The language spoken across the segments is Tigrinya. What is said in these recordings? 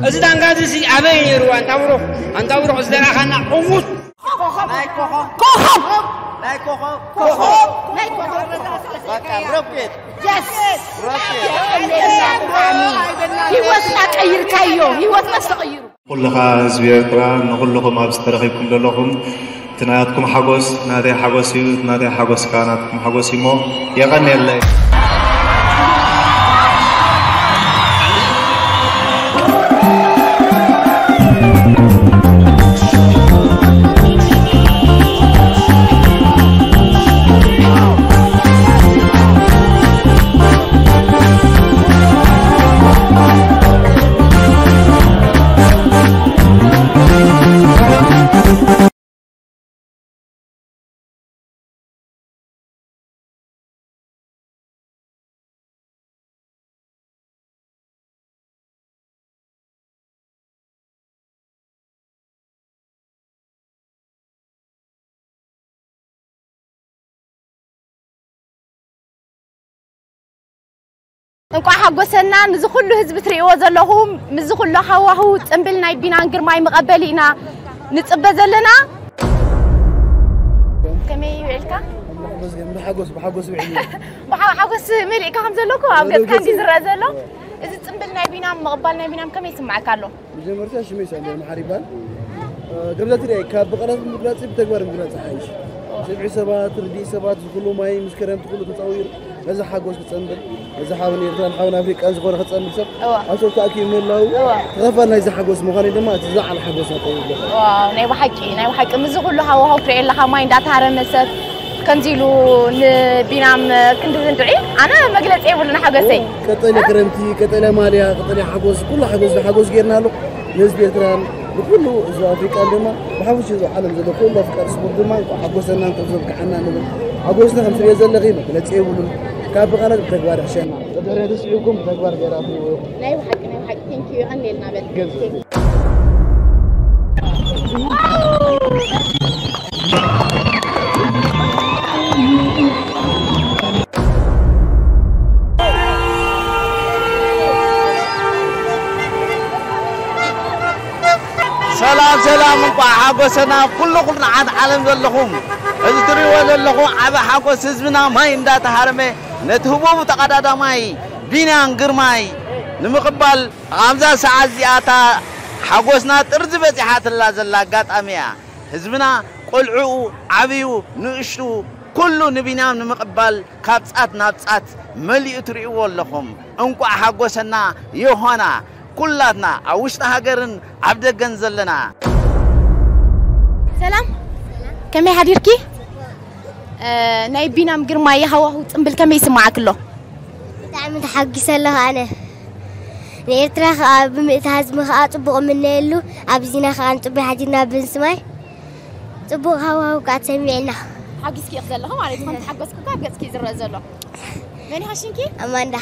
እዚ ዳንጋ እዚ ኣበይ ነይሩ? ኣንታ ብሩኽ፣ ኣንታ ብሩኽ፣ እዚ ደራኻና ዕዉት ናይ ኮኾብ። ኮኾብ! ናይ ኮኾብ። ኮኾብ! ናይ ኮኾብ። በቃ ሮኬት። የስ! ሮኬት። ህይወትና ቀይርካዮ፣ ህይወትና ተቐይሩ። ኩልኻ ህዝቢ ኤርትራ፣ ንኹልኹም ኣብዚ ተረኺብኩም ዘለኹም፣ እቲ ናትኩም ሓጎስ ናተይ ሓጎስ እዩ፣ እቲ ናተይ ሓጎስ ከኣ ናትኩም ሓጎስ እዩ እሞ የቐንየለይ። እንቋዕ ሓጎሰና። ንዚ ኩሉ ህዝቢ ትርእይዎ ዘለኹም፣ ምስዚ ኩሉ ሃዋህው ጽምብል ናይ ቢናን ግርማይ መቐበሊ ኢና ንጽበ ዘለና። ከመይ ውዒልካ? ብሓጎስ፣ ብሓጎስ ውዒሉ። ብሓ-፣ ሓጎስ መሊእካ ከም ዘለኩ ኣብ ገጽካ እንዲ ዝረአ ዘሎ። እዚ ጽምብል ናይ ቢናም፣ ምቕባል ናይ ቢናም ከመይ ይስምዓካ ኣሎ? መጀመርታ ሽመይ ሳሙኤል መሓሪ ይባል። እ፣ ከምዛ ትሪኣይ ካብ ብቓላት ምግላጽ ብተግባር ምግላጽ ሓይሽ። ሰብዒ ሰባት፣ ርድኢ ሰባት፣ ዝኹሉ ማይ ምስ ከረምቲ ኩሉ ተጻዊሩ ነዚ ሓጎስ ክጸንብል፣ ነዚ ሓውን ኤርትራን ሓውን ኣፍሪቃን ዝኾነ ክጸንብል ሰብ እዋ። ኣብ ሰብ ተኣኪቡ ምህላው እዋ። ተኻፋል ናይዚ ሓጎስ ምዃነይ ድማ እቲ ዝለዓለ ሓጎስ ኣጠይቕ ኣለኹ። ዋው፣ ናይ ብሓቂ፣ ናይ ብሓቂ ምስዚ ኩሉ ሃዋህው ትሪኦ ኣለኻ፣ ማይ እንዳተሃረመ ሰብ ከምዚ ኢሉ ንቢናም ክንዲ ዝንድዒ ኣነ መግለጺ የብሉን ሓጎሰይ። ቀጠልያ ክረምቲ፣ ቀጠልያ ማልያ፣ ቀጠልያ ሓጎስ፣ ኩሉ ሓጎስ ብሓጎስ ጌርና ኣሎ። ንህዝቢ ኤርትራን ንኩሉ ህዝቢ ኣፍሪቃን ድማ ብሓፈሽኡ ህዝቢ ዓለም ዘሎ ኩሉ ኣፍቃሪ ስፖርት ድማ እንኳዕ ሓጎሰና እንኳዕ ዘብቅዓና ንብል። ሓጎስና ከም ትሪኦ ዘለኺ መግለጺ የብሉን። ካብ ብቓላት ብተግባር ይሕሸና። ብድሕሪኡ ተስዒብኩም ብተግባር ጌራ ትሪእዎ ኢኹም። ናይ ብሓቂ፣ ናይ ብሓቂ፣ ቴንኪዩ፣ የቐንየልና በል። ገብዘ። ሰላም፣ ሰላም፣ እንቋዕ ሓጎሰና ኩሉ ኩሉ ዓድ ዓለም ዘለኹም። እዚ ትሪእዎ ዘለኹም ዓቢ ሓጎስ ህዝብና ማይ እንዳተሃረመ ነቲ ህቡብ ተቐዳዳማይ ቢንያም ግርማይ ንምቕባል ኣብዛ ሰዓት እዚኣታ ሓጎስና ጥርዚ በጺሓትላ ዘላ ኣጋጣሚ እያ። ህዝብና ቆልዕኡ፣ ዓብዩ፣ ንእሽቱ፣ ኩሉ ንቢንያም ንምቕባል ካብ ጻት ናብ ጻት መሊኡ ትርእይዎ ኣለኹም። እንቋዕ ሓጎሰና ዮሃና፣ ኩላትና ኣብ ውሽጢ ሃገርን ኣብ ደገን ዘለና። ሰላም፣ ከመይ ሓዲርኪ? እ፣ ናይ ቢንያም ግርማይ ሃዋህው ጽምብል ከመይ ይስምዓኪ ኣሎ? ብጣዕሚ ተሓጒሰ ኣለኹ ኣነ። ንኤርትራ ከኣ ብምእቲ ህዝቢ ከኣ ጽቡቕ እምነየሉ፣ ኣብዚና ከኣ ንጽቡይ ሓዲርና ብምስማይ ጽቡቕ ሃዋህው ከኣ ተሰሚዕና። ተሓጒስኪ ኢኺ ዘለኺ ማለት እዩ። ከም ተሓጎስኪ እኮ ኣብ ገጽኪ እዩ ዝረአ ዘሎ። መን ኢኻ ሽምኪ? ኣማንዳ።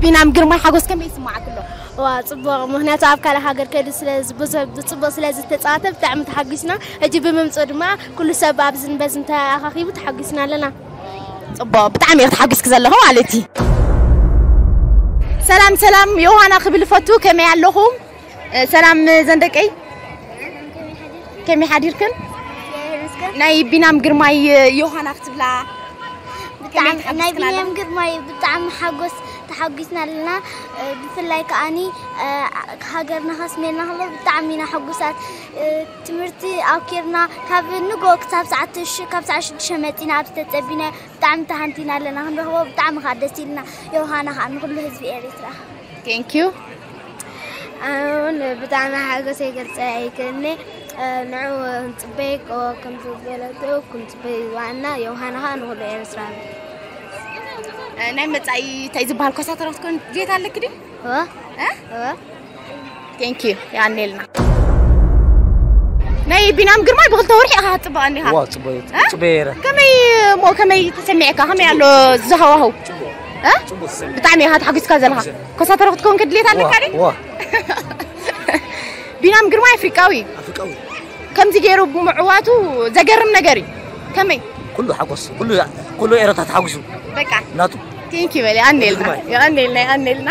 ቢንያም ግርማይ ሓጎስ ከመይ ይስምዓኪ ኣሎ? ዋ፣ ጽቡቕ። ምኽንያቱ ኣብ ካልእ ሃገር ከይዱ ስለ ዝ-፣ ብዘ-፣ ብጽቡቕ ስለ ዝተጻወተ ብጣዕሚ ተሓጒስና። ሕጂ ብምምጽኡ ድማ ኩሉ ሰብ ኣብዝን በዝን ተኣኻኺቡ ተሓጒስና ኣለና። ጽቡቕ፣ ብጣዕሚ ኢኺ ተሓጒስኪ ዘለኺ ማለት እዩ። ሰላም፣ ሰላም፣ ዮሃና ክብል እፈቱ። ከመይ ኣለኹም? እ፣ ሰላም፣ ዘን ደቀይ። ከመይ ሓዲርክን? ናይ ቢንያም ግርማይ ዮሃና ክትብላ። ብጣዕሚ፣ ከመይ ናይ ተሓጒስክን ቢንያም ኣለኽን? ግርማይ ብጣዕሚ ሓጎስ ተሓጒስና ኣለና። እ፣ ብፍላይ ከኣኒ፣ እ፣ ሃገርና ከስሜልና ከሎ ብጣዕሚ ኢና ሕጉሳት። እ፣ ትምህርቲ ኣብኪርና ካብ ንግሆ ክሳብ ሰዓት ትሽ-፣ ካብ ሰዓት ሽዱሽተ መጺና ኣብዚ ተጸቢና ብጣዕሚ ተሃንቲና ኣለና። ክንረኽቦ ብጣዕሚ ከኣ ደስ ኢልና። ዮሃና ከኣ ንኹሉ ህዝቢ ኤሪትራ። Thank you። ኣነ እውን ብጣዕሚ ሓጎሰይ ክገልጸ ኣይክእልኒ። ንዑ ክንጽበይ፣ ከም ዝበለትኡ ክንጽበይ ዋና ዮሃና ከኣ ንኹሉ ኤርትራዊ። ናይ መጻኢ እንታይ ዝበሃል ኮሳተሮት ኮን ድሌት ኣለኪ ድዩ? እወ። እ? እወ። Thank you። የቐንየልና። ናይ ቢንያም ግርማይ ብኽልተ ወርሒ ኢኻ ክትጽበ ቀኒኻ? እዋ፣ ጽበ-፣ እ? ጽበ ነይረ። ከመይ እሞ፣ ከመይ ተሰሚዕካ? ከመይ ኣሎ እዚ ሃዋህው? ጽቡቕ። እ? ጽቡቕ ተሰሚዑ። ብጣዕሚ ኢኻ ተሓጒስካ ዘለኻ? ጽቡቕ። ኮሳተሮ ክትከውን ከ ድሌት ኣለካ እዋ፣ ድዩ? እዋ። ቢንያም ግርማይ ኣፍሪቃዊ። ኣፍሪቃዊ። ከምዚ ገይሩ ብምዕዋቱ ዘገርም ነገር እዩ። ከመይ? ኩሉ ሓጎስ፣ ኩሉ፣ ኩሉ ኤረትራ ተሓጒሱ። በቃ። ናቱ። Thank you በል፣ የቐንየልና። ግርማይ። የቐንየልና፣ የቐንየልና።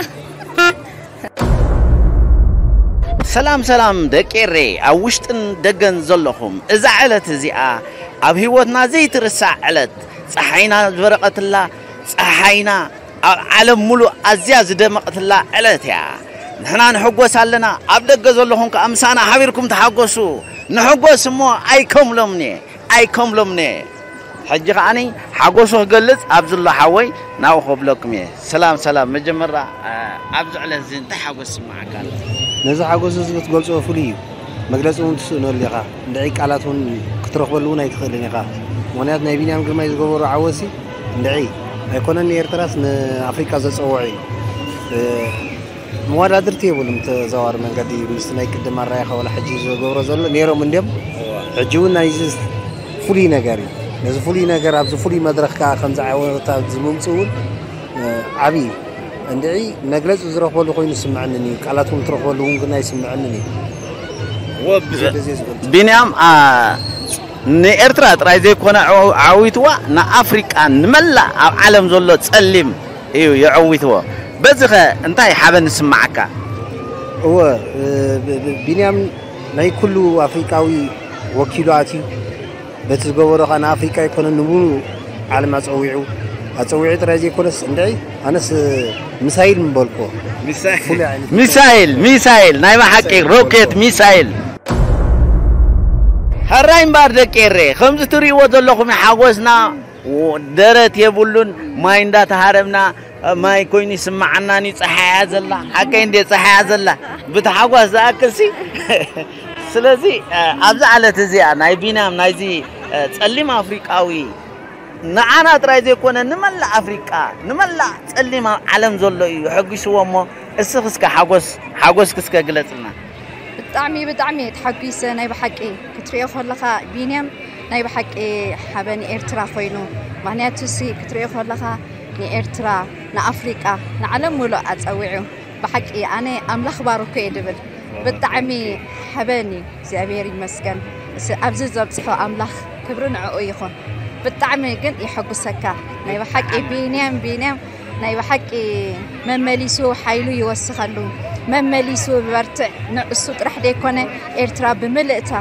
ሰላም ሰላም ደቂ ኤሬ ኣብ ውሽጥን ደገን ዘለኹም፣ እዛ ዕለት እዚኣ ኣብ ህይወትና ዘይትርሳዕ ዕለት፣ ፀሓይና ዝበረቐትላ፣ ፀሓይና ኣብ ዓለም ሙሉእ ኣዝያ ዝደመቐትላ ዕለት እያ። ንሕና ንሕጎስ ኣለና፣ ኣብ ደገ ዘለኹም ከኣ ምሳና ሓቢርኩም ተሓጎሱ። ንሕጎስ እሞ ኣይከምሎምኒ፣ ኣይከምሎምኒ። ሕጂ ከዓኒ ሓጎሱ ክገልጽ ኣብ ዘሎ ሓወይ ናብኡ ከብለኩም እየ። ሰላም ሰላም፣ መጀመርያ ኣብዚ ዕለት እዚ እንታይ ሓጎስ ይስምዓካ ኣሎ? ነዚ ሓጎስ እዚ ክትገልጾ ፍሉይ እዩ። መግለጺ እውን ትስእነሉ ኢኻ። እንድዒ ቃላት እውን ክትረኽበሉ እውን ኣይትኽእልን ኢኻ። ምኽንያቱ ናይ ቢንያም ግርማይ ዝገበሮ ዓወትሲ እንድዒ ኣይኮነን ንኤርትራስ ንኣፍሪቃ ዘጸውዖ እዩ። እ፣ መወዳድርቲ የብሉን። ተዘዋዋሪ መንገዲ ምስቲ ናይ ቅድም ኣረኣእያኻ ዋላ ሕጂ ዝገብሮ ዘሎ ነይሮም እንድዮም። ሕጂ እውን ናይዚ ፍሉይ ነገር እዩ። ነዚ ፍሉይ ነገር ኣብዚ ፍሉይ መድረኽ ከኣ ከምዚ ዓወት ኣብዚ ምምፅኡ እውን፣ እ፣ ዓብዪ እዩ። እንድዒ መግለፂ ዝረኽበሉ ኮይኑ ይስምዐንን እዩ። ቃላት እውን ትረኽበሉ እውን ግን ኣይስምዐንን እዩ። ወ-፣ ብዘይ በዚ ዝገልፅ። ቢንያም፣ አ፣ ንኤርትራ ጥራይ ዘይኮነ ዓው-፣ ዓዊትዋ፣ ንኣፍሪቃ ንመላእ ኣብ ዓለም ዘሎ ጸሊም እዩ የዐዊትዎ። በዚ ኸ እንታይ ሓበን ይስምዓካ? እወ፣ እ፣ ብ-፣ ብ-፣ ቢንያም ናይ ኩሉ ኣፍሪቃዊ ወኪሉ ኣትዩ። በቲ ዝገበሮ ኸኣ ንኣፍሪቃ ኣይኮነን፣ ንሙሉእ ዓለም ኣጸዊዑ፣ ኣጸዊዑ ጥራይ ዘይኮነስ፣ እንድዒ፣ ኣነስ ሚሳይል ምበልክዎ። ሚሳይል። ፍሉይ ዓይነት ሚሳይል፣ ሚሳይል፣ ናይ ብሓቂ ሮኬት ሚሳይል። ሕራይ እምበኣር ደቂ ኤሬ፣ ከምዚ ትርእይዎ ዘለኹም ሓጎስና፣ ደረት የብሉን። ማይ እንዳተሃረምና፣ ማይ ኮይኑ ይስምዓናን እዩ። ጸሓያ ዘላ፣ ሓቀይ እንዴ ጸሓያ ዘላ፣ ብቲ ሓጓስ ዝኣክል ሲ። ስለዚ፣ እ፣ ኣብዛ ዕለት እዚኣ ናይ ቢንያም ናይዚ፣ እ፣ ጸሊም ኣፍሪቃዊ ንዓና ጥራይ ዘይኮነ ንመላእ ኣፍሪቃ፣ ንመላእ ጸሊም ኣብ ዓለም ዘሎ እዩ የሐጒስዎ እሞ፣ እስኺ እስከ ሓጎስ፣ ሓጎስኪ እስከ ግለጽልና። ብጣዕሚ፣ ብጣዕሚ እየ ተሓጒሰ ናይ ብሓቂ። ክትሪኦ ከለኻ ቢንያም ናይ ብሓቂ ሓበን ኤርትራ ኮይኑ። ምኽንያቱ ሲ ክትሪኦ ከለኻ ንኤርትራ፣ ንኣፍሪቃ፣ ንዓለም ሙሉእ ኣጸዊዑ። ብሓቂ ኣነ ኣምላኽ ባርኮ እየ ድብል። ብጣዕሚ ሓበን እዩ። እግዚኣብሔር ይመስገን። እስ-፣ ኣብዚ ዘብጽሖ ኣምላኽ ክብሪ ንዕኡ ይኹን። ብጣዕሚ ግን የሐጉሰካ። ናይ ብሓቂ ቢንያም፣ ቢንያም ናይ ብሓቂ መመሊሱ ሓይሉ ይወስኸሉ። መመሊሱ በርትዕ። ንእሱ ጥራሕ ደይኮነ ኤርትራ ብምልእታ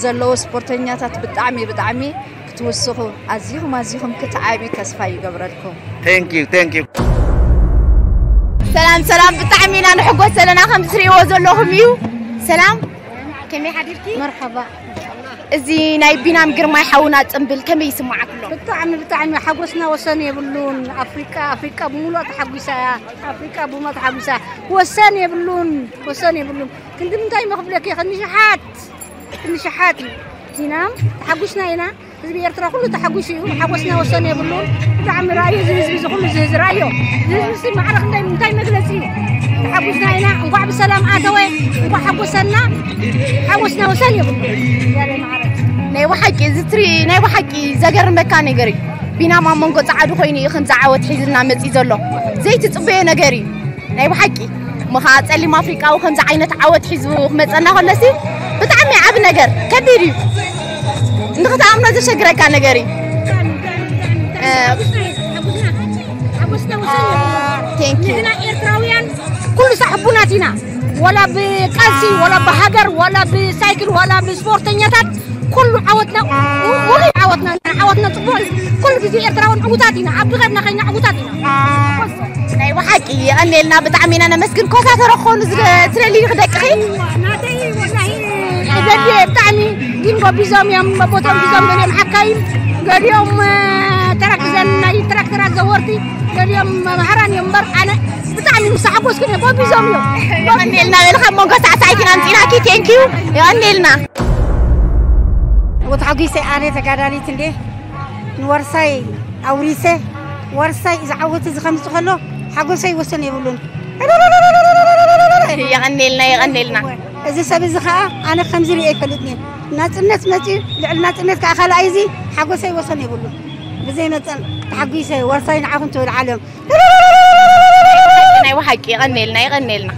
ዘለዉ ስፖርተኛታት ብጣዕሚ፣ ብጣዕሚ ክትውስኹ ኣዚኹም፣ ኣዚኹም ክትዓብዩ ተስፋ ይገብረልኩም። Thank you, thank you። ሰላም፣ ሰላም፣ ብጣዕሚ ኢና ንሕጎስ ዘለና ከም ትርእይዎ ዘለኹም እዩ። ሰላም፣ ከመይ ሓዲርኪ? መርሓባ። እዚ ናይ ቢናም ግርማይ ሓውና ጽምብል ከመይ ይስምዓክ ኣሎ? ብጣዕሚ፣ ብጣዕሚ ሓጎስና ወሰን የብሉን። ኣፍሪቃ፣ ኣፍሪቃ ብምሉኣ ተሓጒሳ እያ። ኣፍሪቃ ብምሉኣ ተሓጒሳ። ወሰን የብሉን፣ ወሰን የብሉን። ክንዲ ምንታይ መኽፍለኪ? ክንዲ ሸሓት፣ ክንዲ ሸሓት እዩ። ቢናም ተሓጒስና ኢና። ህዝቢ ኤርትራ ኩሉ ተሓጒሱ እዩ። ሓጎስና ወሰን የብሉን። ብጣዕሚ ርኣዩ እዚ ህዝቢ እዚ ኩሉ እዚ ህዝቢ ርኣዮ። እዚ ህዝቢ እዚ ማዕረ ክንደይ እንታይ መግለጺ እዩ? ተሓጒስና ኢና። እንኳዕ ብሰላም ኣተወ። እንኳዕ ሓጎሰና። ሓጎስና ወሰን የብሉን። ያለ ማዕረ። ናይ ብሓቂ እዚ ትሪ-፣ ናይ ብሓቂ ዘገርመካ ነገር እዩ። ቢናም ኣብ መንጎ ጻዕዱ ኮይኑ እዩ ከምዚ ዓወት ሒዝልና መጺኡ ዘሎ። ዘይትጽበዮ ነገር እዩ። ናይ ብሓቂ። እሞ ኸዓ ጸሊም ኣፍሪቃዊ ከምዚ ዓይነት ዓወት ሒዙ ክመጸና ከሎሲ ብጣዕሚ ዓቢ ነገር፣ ከቢድ እዩ። እንዲ ክትኣምኖ ዘሸግረካ ነገር እዩ። እ፣ thank you። ንሕና ኤርትራውያን ኩሉ ሳዕ ሕቡናት ኢና። ወላ ብቃልሲ፣ ወላ ብሃገር፣ ወላ ብሳይክል፣ ወላ ብስፖርተኛታት ኩሉ ዓወትና፣ ሙሉእ ዓወትና፣ ዓወትና ጽቡቕ እዩ። ኩሉ ግዜ ኤርትራውያን ዕዉታት ኢና። ኣብ ድኸትና ኸይና ዕዉታት ኢና። ናይ ብሓቂ የቐንየልና፣ ብጣዕሚ ኢና ነመስግን። ኮሳተሮ ክኾኑ ዝደ-፣ ትደልዩ ደቅኺ? ናተይ ወላሂ እደሊ እየ ብጣዕሚ፣ ግን ጎቢዞም እዮም፣ በቦቶም ሒዞም፣ ገሊኦም ሓካይም፣ ገሊኦም፣ እ፣ ተረክዘን ናይ ትራክተራት ዘወርቲ፣ ገሊኦም መምሃራን እዮም እምበር፣ ኣነ ብጣዕሚ ምስ ሓጎስኩ እየ፣ ጎቢዞም እዮም። የቐንየልና፣ በልኻ መንጎ ሳዕሳዒት ኢና ኣምፂናኪ፣ ቴንኪዩ፣ የቐንየልና። ወተሓጒሰ ኣነ ተጋዳሊት እንዴ ንዋርሳይ ኣውሪሰ፣ ዋርሳይ እዚ ዓወት እዚ ከምጽእ ከሎ ሓጎሰይ ወሰን የብሉን። የቐኔልና፣ የቐኔልና። እዚ ሰብ እዚ ኸኣ ኣነ ከምዚ ርእየ ኣይፈልጥን እየ። ናጽነት መጺኡ፣ ልዕሊ ናጽነት ከኣ ካልኣይ እዚ ሓጎሰይ ወሰን የብሉን። ብዘይ መጠን ተሓጒሰ፣ ዋርሳይ ንዓኹም ትብል ዓለም። ናይ ብሓቂ የቐኔልና፣ የቐኔልና።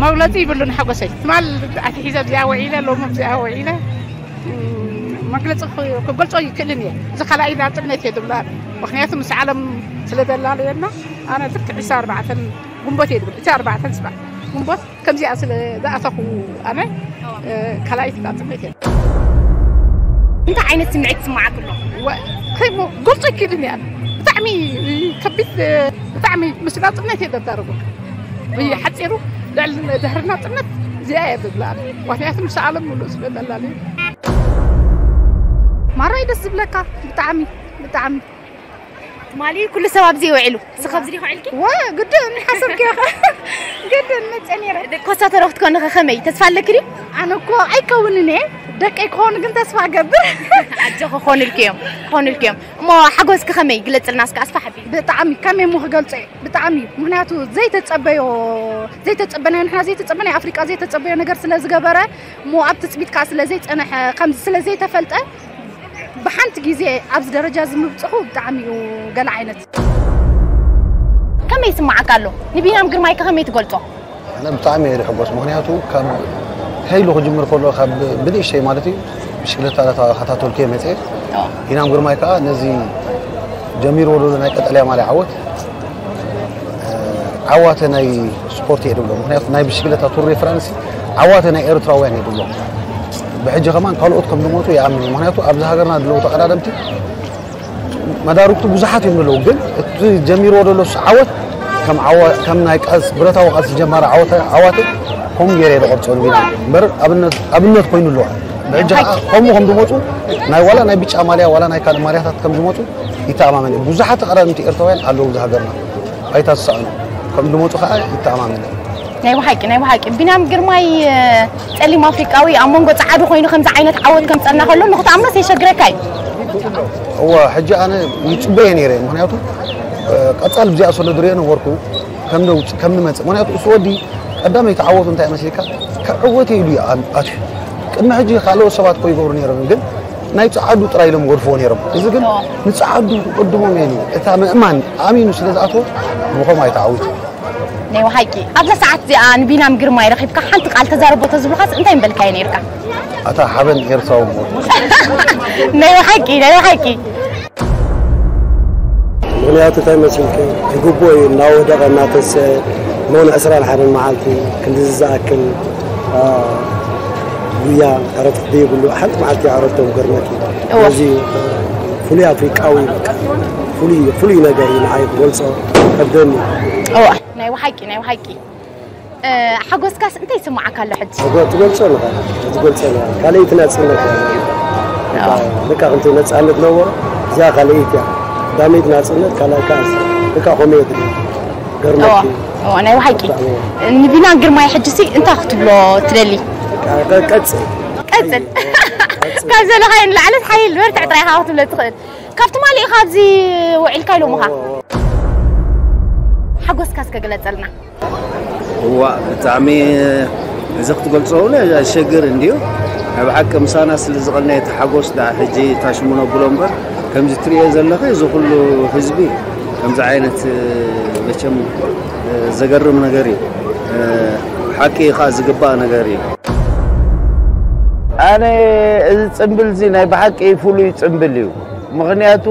መግለጺ ይብሉን ሓጎሰይ። ትማል ኣትሒዘ ኣብዚኣ ውዒለ፣ ሎሚ ኣብዚኣ ውዒለ። መግለጺ ክ-፣ ክገልጾ ይክእልን እየ። እዚ ካልኣይ ናጽነት እየ ዝብሎ ኣነ። ምኽንያቱ ምስ ዓለም ስለ ዘላለየና፣ ኣነ ልክዕ ዕስራን ኣርባዕተን ግንቦት እየ ዝብል። ዕስራን ኣርባዕተን ጽባሕ። ግንቦት ከምዚኣ ስለ ዝኣተኹ ኣነ ካልኣይቲ ከዓ ጥሜት እየ። እንታይ ዓይነት ስምዒት ይስምዓክ ኣሎ? ወ- ከይሞ ጎልጾ ይክእልን እያ። ብጣዕሚ ከቢድ፣ ብጣዕሚ ምስላ ጥሜት እየ ዘዳርጎ። ብሓፂሩ ልዕሊ ድሕሪ ናፅነት እዚኣ እየ ዝብላ። ምክንያቱ ምስ ዓለም ሙሉእ ስለ ዘላልዩ። ማራይ ደስ ዝብለካ ብጣዕሚ ብጣዕሚ። ትማሊ ኩሉ ሰብ ኣብዚ ይውዕሉ። ንስኻ ኣብዚ ዲኻ ውዒልኪ? ወ ግድን ሓሰብኪ ኢኻ። ግድን መፀ ነይረ። ኮሳተሮ ክትኮኒ ከ ከመይ ተስፋ ኣለኪ ድዩ? ኣነ እኮ ኣይከውንን እየ። ደቀይ ክኾኑ ግን ተስፋ እገብር። ኣጆ ክኾኑልኪ እዮም ክኾኑልኪ እዮም። እሞ ሓጎስኪ ከመይ ግለፅልና እስከ ኣስፋሕ ኣቢሉ። ብጣዕሚ ከመይ እሞ ክገልፆ እየ። ብጣዕሚ ምክንያቱ ዘይተፀበዮ ዘይተፀበናዮ ንሕና ዘይተፀበናዮ ኣፍሪቃ ዘይተፀበዮ ነገር ስለ ዝገበረ እሞ ኣብ ትፅቢት ከዓ ስለ ዘይፀነሐ ከምዚ ስለ ዘይተፈልጠ ብሓንቲ ግዜ ኣብዚ ደረጃ እዚ ምብፅሑ ብጣዕሚ እዩ ገለ ዓይነት። ከመይ ይስምዓካ ኣሎ? ንቢንያም ግርማይ ከ ከመይ ትገልጾ? ኣነ ብጣዕሚ እየ ዝሕጎስ፣ ምኽንያቱ ካብ ከይሉ ክጅምር ከሎ ካብ ብንእሽተይ ማለት እዩ ብሽክለታ እንዳተኸታተልኩ እየ መፅየ። ቢንያም ግርማይ ከዓ ነዚ ጀሚርዎ ዘሎ ናይ ቀጠልያ ማልያ ዓወት ዓዋተ ናይ ስፖርት እየ ድብሎ፣ ምኽንያቱ ናይ ብሽክለታ ቱር ደ ፍራንስ ዓዋተ ናይ ኤርትራውያን እየ ድብሎ። ብሕጂ ከማን ካልኦት ከም ዝመፁ ይኣምን እየ፣ ምኽንያቱ ኣብዚ ሃገርና ድለው ተቐዳደምቲ መዳርግቱ ብዙሓት እዮም ዘለዉ፣ ግን እቲ ጀሚርዎ ዘሎ እሱ ዓወት ከም ዓወ- ከም ናይ ቃልሲ ብረታዊ ቃልሲ ጀማሪ ዓወተ ዓዋተ ከምኡ ገይረ እየ ዝቐርጾ ንቢና እምበር ኣብነት ኣብነት ኮይኑ ኣለዋ። ብሕጂ ከዓ ከምኡ ከም ዝመፁ ናይ ዋላ ናይ ብጫ ማልያ ዋላ ናይ ካልእ ማልያታት ከም ዝመፁ ይተኣማመን እየ። ብዙሓት ተቐዳደምቲ ኤርትራውያን ኣለዉ ኣብዚ ሃገርና ኣይታ ዝሰኣኑ ከም ዝመፁ ከዓ ይተኣማመን እየ። ናይ ብሓቂ ናይ ብሓቂ ቢንያም ግርማይ ጸሊም ኣፍሪቃዊ ኣብ መንጎ ጸዓዱ ኮይኑ ከምዚ ዓይነት ዓወት ከምጸና ከሎ ንክትኣምኖስ የሸግረካ እዩ። እወ ሕጂ ኣነ ይጽበየ ነይረ ምክንያቱ ቀጻል ብዚኣ ስለ ዝሪኦ ነበርኩ ከም ነውጽ ከም ንመጽእ ምክንያቱ እሱ ወዲ ቀዳመይቲ ዓወቱ እንታይ መስልካ ክዕወት ኢሉ እዩ ኣትዩ ቅድሚ ሕጂ ካልኦት ሰባት እኮ ይገብሩ ነይሮም ግን ናይ ጸዓዱ ጥራይ ኢሎም ገድፍዎ ነይሮም እዚ ግን ንጸዓዱ ቅድሞም እየ እታ ምእማን ኣሚኑ ስለ ዝኣትዎ ብኸምኡ ኣይተዓዊቱ ናይ ብሓቂ ኣብዛ ሰዓት እዚኣ ንቢናም ግርማይ ረኺብካ ሓንቲ ቃል ተዛረቦ ተዝብሉኻስ እንታይ ምበልካዮ ነይርካ? ኣታ ሓበን ኤርትራዊ እሞ። ናይ ብሓቂ ናይ ብሓቂ ምኽንያቱ እንታይ መሲልኪ ይግብኦ እዩ እናወደቐ እናተሰ ሎን ዕስራን ሓደን መዓልቲ ክንድዚ ዝኣክል ጉያ ዕረፍቲ ዘይብሉ ሓንቲ መዓልቲ ዕረፍቶም ገርመኪ እዚ ፍሉይ ኣፍሪቃዊ ፍሉይ ፍሉይ ነገር እዩ ንዓይ ክገልፆ ከብደኒ እዋ ናይ ብሓቂ ናይ ብሓቂ ሓጎስካስ እንታይ ይስምዓካ ኣሎ ሕጂ ትገልፆ ኣለኻ ትገልፆ ኣለኻ ካልኣይቲ ናፅነት በቃ ከምቲ ነፃነት ነበሮ እዚኣ ካልኣይቲ እያ ቀዳመይቲ ናፅነት ካልኣይ ከዓስ በቃ ከምኡ እየ ገርመኪ ናይ ብሓቂ ንቢና ግርማይ ሕጂ ሲ እንታይ ክትብሎ ትደሊ ቀፅል ቀፅል ካብ ዘለኻዮ ንላዕሊ ሓይል በርትዕ ጥራይ ኢኻ ክትብሎ ትኽእል ካብ ትማሊ ኢኻ ኣብዚ ውዒልካ ኢሎምኻ ሓጎስካ እስከ ግለፀልና እዋ ብጣዕሚ እዚ ክትገልፆ እውን ኣሸግር እንድዩ ናይ ብሓቂ ምሳና ስለ ዝቐነየ እቲ ሓጎስ ዳ ሕጂ ታሽሙ ነብሎ እምበር ከምዚ ትሪኦ ዘለኺ እዚ ኩሉ ህዝቢ ከምዚ ዓይነት መቸም ዘገርም ነገር እዩ ሓቂ ከዓ ዝግባእ ነገር እዩ ኣነ እዚ ፅምብል እዚ ናይ ብሓቂ ፍሉይ ፅምብል እዩ ምኽንያቱ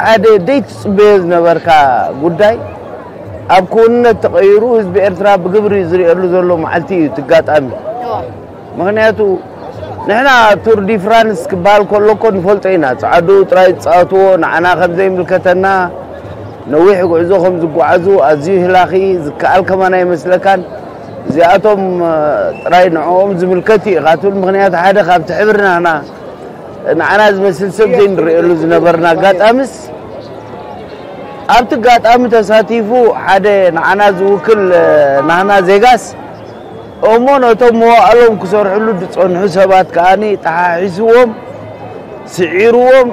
ሓደ ዘይትፅበዮ ዝነበርካ ጉዳይ ኣብ ክውንነት ተቐይሩ ህዝቢ ኤርትራ ብግብሪ ዝርእየሉ ዘሎ መዓልቲ እዩ እቲ ኣጋጣሚ ምኽንያቱ ንሕና ቱር ዲ ፍራንስ ክበሃል ከሎ እኮ ንፈልጦ ኢና ጸዓዱ ጥራይ ዝጻወትዎ ንዓና ከም ዘይምልከተና ነዊሕ ጉዕዞ ከም ዝጓዓዙ ኣዝዩ ህላኺ ዝከኣል ከማን ኣይመስለካን እዚኣቶም ጥራይ ንዕኦም ዝምልከት እዩ ኢኻ ትብል ምኽንያቱ ሓደ ካብቲ ሕብሪ ናህና ንዓና ዝመስል ሰብ ዘይንርእየሉ ዝነበርና ኣጋጣምስ ኣብቲ ኣጋጣሚ ተሳቲፉ ሓደ ንዓና ዝውክል ናህና ዜጋስ እሞ ነቶም መዋእሎም ክሰርሕሉ ዝጸንሑ ሰባት ከኣ ጠሓሒስዎም ስዒርዎም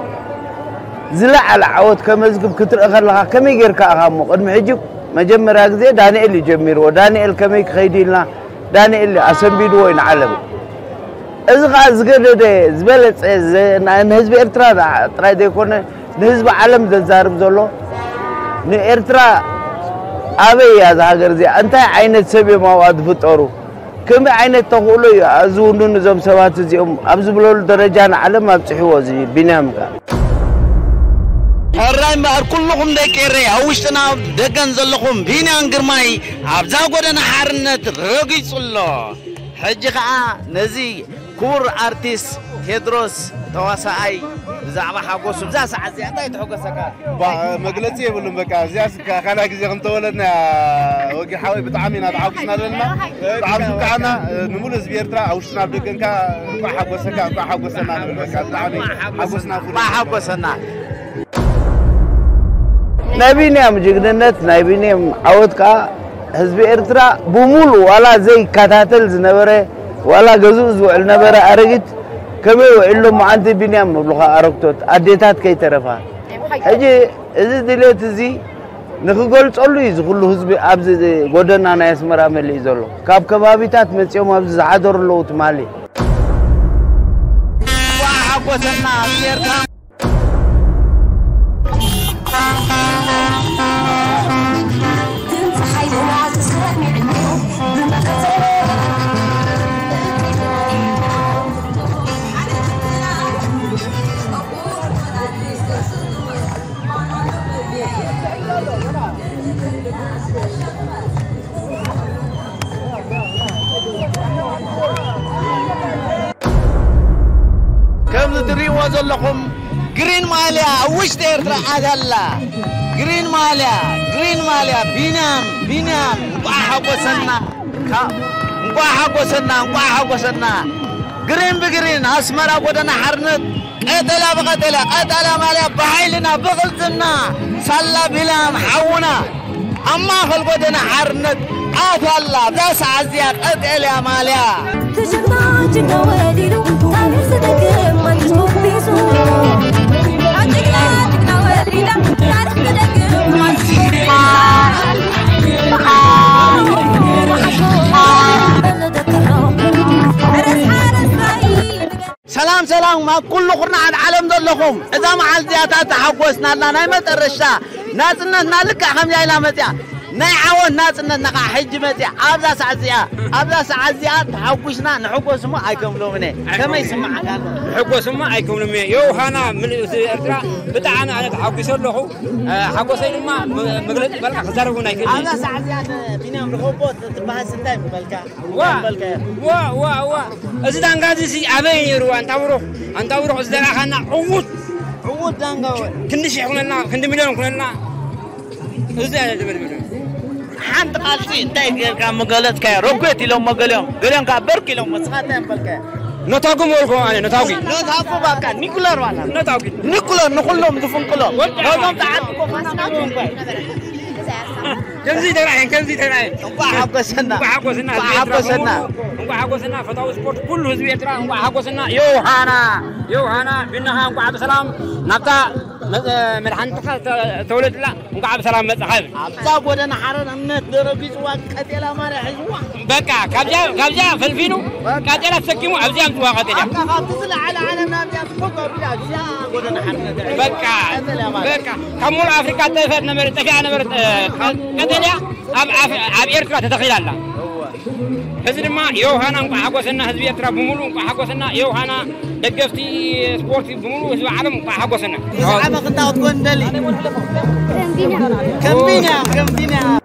ዝለዓለ ዓወት ከመዝግብ ክትርኢ ከለኻ ከመይ ጌርካ ኢኻ እሞ ቅድሚ ሕጂ መጀመርያ ግዜ ዳንኤል እዩ ጀሚርዎ ዳንኤል ከመይ ክኸይድ ኢልና ዳንኤል ኣሰንቢድዎ እዩ ንዓለም እዚ ኸዓ ዝገደደ ዝበለፀ ንህዝቢ ኤርትራ ጥራይ ዘይኮነ ንህዝቢ ዓለም ዘዛርብ ዘሎ ንኤርትራ ኣበይ እያ እዛ ሃገር እዚኣ እንታይ ዓይነት ሰብ እዮም ኣብኣ ዝፍጠሩ ከመይ ዓይነት ተኽእሎ እዩ ኣዝውንኑ እዞም ሰባት እዚኦም ኣብ ዝብለሉ ደረጃ ንዓለም ኣብፅሕዎ እዚ ቢንያም ከ እምበኣር ኩልኹም ደቂ ኤረይ ኣብ ውሽጥን ኣብ ደገን ዘለኹም ቢንያም ግርማይ ኣብዛ ጎደና ሓርነት ረጊጹ ኣሎ። ሕጂ ኸኣ ነዚ ክቡር ኣርቲስት ቴድሮስ ተዋሳኣይ ብዛዕባ ሓጎሱ ብዛ ሰዓት እዚኣ እንታይ ትሕጎሰካ? ባ-፣ መግለጺ የብሉን። በቃ እዚኣስ ካ-፣ ካልኣይ ግዜ ከም ተወለድና ወጊ ሓወይ ብጣዕሚ ኢና ተሓጒስና ዘለና። ብጣዕሚ ዝከኣና ንሙሉእ ህዝቢ ኤርትራ ኣብ ውሽጥና ኣብ ደገን ከኣ እንኳዕ ሓጎሰካ፣ እንኳዕ ሓጎሰና ንብል። በቃ ብጣዕሚ ሓጎስና ፍሉይ። እንኳዕ ሓጎሰና። ናይ ቢንያም ጅግንነት፣ ናይ ቢንያም ዓወት ከኣ ህዝቢ ኤርትራ ብሙሉ ዋላ ዘይከታተል ዝነበረ፣ ዋላ ገዝኡ ዝውዕል ነበረ ኣረጊት ከመይ ውዒሉ ሎማዓንቲ ቢንያም ንብሉኻ ኣረግቶት ኣዴታት ከይተረፋ። ሕጂ እዚ ድሌት እዚ ንኽገልጸሉ እዩ እዚ ኩሉ ህዝቢ ኣብዚ ጎደና ናይ ኣስመራ መሊኡ ዘሎ። ካብ ከባቢታት መጺኦም ኣብዚ ዝሓደሩ ኣለዉ ትማሊ። እንኳዕ ሓጎሰና ህዝቢ ኤርትራ። ከምዚ ትርእይዎ ዘለኹም ግሪን ማልያ ኣብ ውሽጢ ኤርትራ ኣትያ ኣላ። ግሪን ማልያ፣ ግሪን ማልያ፣ ቢንያም፣ ቢንያም፣ እንቋዕ ሓጎሰና። ካ-፣ እንቋዕ ሓጎሰና፣ እንቋዕ ሓጎሰና። ግሪን ብግሪን፣ ኣስመራ ጎደና ሓርነት፣ ቀጠልያ ብቐጠልያ፣ ቀጠልያ ማልያ ብሓይልና፣ ብቕልጽምና፣ ሳላ ቢንያም ሓውና። ኣብ ማእከል ጎደና ሓርነት ኣትያ ኣላ፣ ኣብዛ ሰዓት እዚኣ ቀጠልያ ማልያ። ትሽምታ ጅግና ወሊዱ፣ ታሪኽ ዝደግም ኣዲስ ሞቢሱ። ጅግና፣ ጅግና ወሊዳ፣ ታሪኽ ዝደግም ኣዲስ ሞቢሱ። ሰላም ሰላም፣ ኣብ ኩሉ ኩርናዓት ዓለም ዘለኹም፣ እዛ መዓልቲ እዚኣ እታ ተሓጎስናላ ናይ መጨረሻ ናጽነትና ልክዕ ከምዚኣ ኢላ መጽያ። ናይ ዓወት ናጽነትና ከዓ ሕጂ መጽያ። ኣብዛ ሰዓት እዚኣ፣ ኣብዛ ሰዓት እዚኣ ተሓጉስና፣ ንሕጎስ እሞ ኣይከምሎምን እየ። ከመይ ይስምዓካ ኣሎ? ንሕጎስ እሞ ኣይከምሎምን እየ። ዮሃና ምልእቲ ኤርትራ ብጣዕሚ ኣነ ተሓጒሰ ኣለኹ። እ፣ ሓጎሰይ ድማ ም-፣ መግለጺ ቃል ክዛረብ እውን ኣይክእልን እየ። ኣብዛ ሰዓት እዚኣ ቢንያም ርኾቦ ትበሃል እንታይ ምበልካ? ዋ፣ ዋ፣ ዋ፣ ዋ። እዚ ዳንጋ እዚ ሲ ኣበይ ነይሩ? ኣንታ ብሩኽ፣ ኣንታ ብሩኽ፣ እዚ ዘርኣኻና ዕዉት። ዕዉት ዳንጋ ወይ? ክንዲ ሺሕ ኩነልና፣ ክንዲ ሚልዮን ኩነልና። እዚ ኣይነት ድብል ድብል። ሓንቲ ቃልሲ እንታይ ጌርካ ምገለጽካዮ? ረጎት ኢሎሞ ገሊኦም፣ ገሊኦም ከኣ በርክ ኢሎሞ። ንስኻ እንታይ ምበልካዮ? ነታጉ ምበልኩ ኣነ፣ ነታጉ። ነታጉ ባካ፣ ኒኩለር ዋላ። ነታጉ። ኒኩለር ንኹሎም ዝፍንቅሎ። ወዲ ነዞም ተዓጥቆ ፋስናቱ እንኳን። ከምዚ ተራእየን፣ ከምዚ ተራእየን። እንኳዕ ሓጎሰና። እንኳዕ ሓጎሰና፣ እንኳዕ ህዝቢ ኤርትራ ሓጎሰና። በሙሉ፣ እንኳዕ ሓጎሰና፣ ፈታዊ ስፖርት ኩሉ ህዝቢ ኤርትራ፣ እንኳዕ ሓጎሰና። ዮሃና፣ ዮሃና፣ ቢንኻ እንኳዕ ብሰላም ናብታ መ-፣ መድሓኒትካ ተ-፣ ተወለድላ፣ እንኳዕ ብሰላም መጻኻ ይብል። ኣብዛ ጎደና ሓርነት ደረጊጽዋ ቀጤላ ማርያ ሒዝዋ። በቃ፣ ካብዚኣ፣ ካብዚኣ ፈልፊሉ፣ ቀጤላ ተሰኪሙ፣ ኣብዚኣ ኣምጽዋ ቀጤላ። በቃ፣ ካብቲ ዝለዓለ ዓለም ናብዚኣ ትፈቀዱ፣ ኣብዚኣ ጎደና ሓርነት። በቃ፣ ቀጠልያ ማለት። በቃ፣ ካብ ሙሉእ ኣፍሪቃ ጠፍአት ነበረ፣ ጠፊኣ ነበረት፣ እ፣ ቀጠልያ ኣብ ኣፍ-፣ ኣብ ኤርትራ ተተኺላ ኣላ። እወ። እዚ ድማ ዮሃና እንቋዕ ሓጎሰና፣ ህዝቢ ኤርትራ ብምሉእ እንቋዕ ሓጎሰና። ዮሃና፣ ደገፍቲ ስፖርት ብምሉእ ህዝቢ ዓለም እንቋዕ ሓጎሰና። ብዛዕባ ክንታ ክትኮን ደሊ። ከም ቢንያም፣ ከም ቢንያም።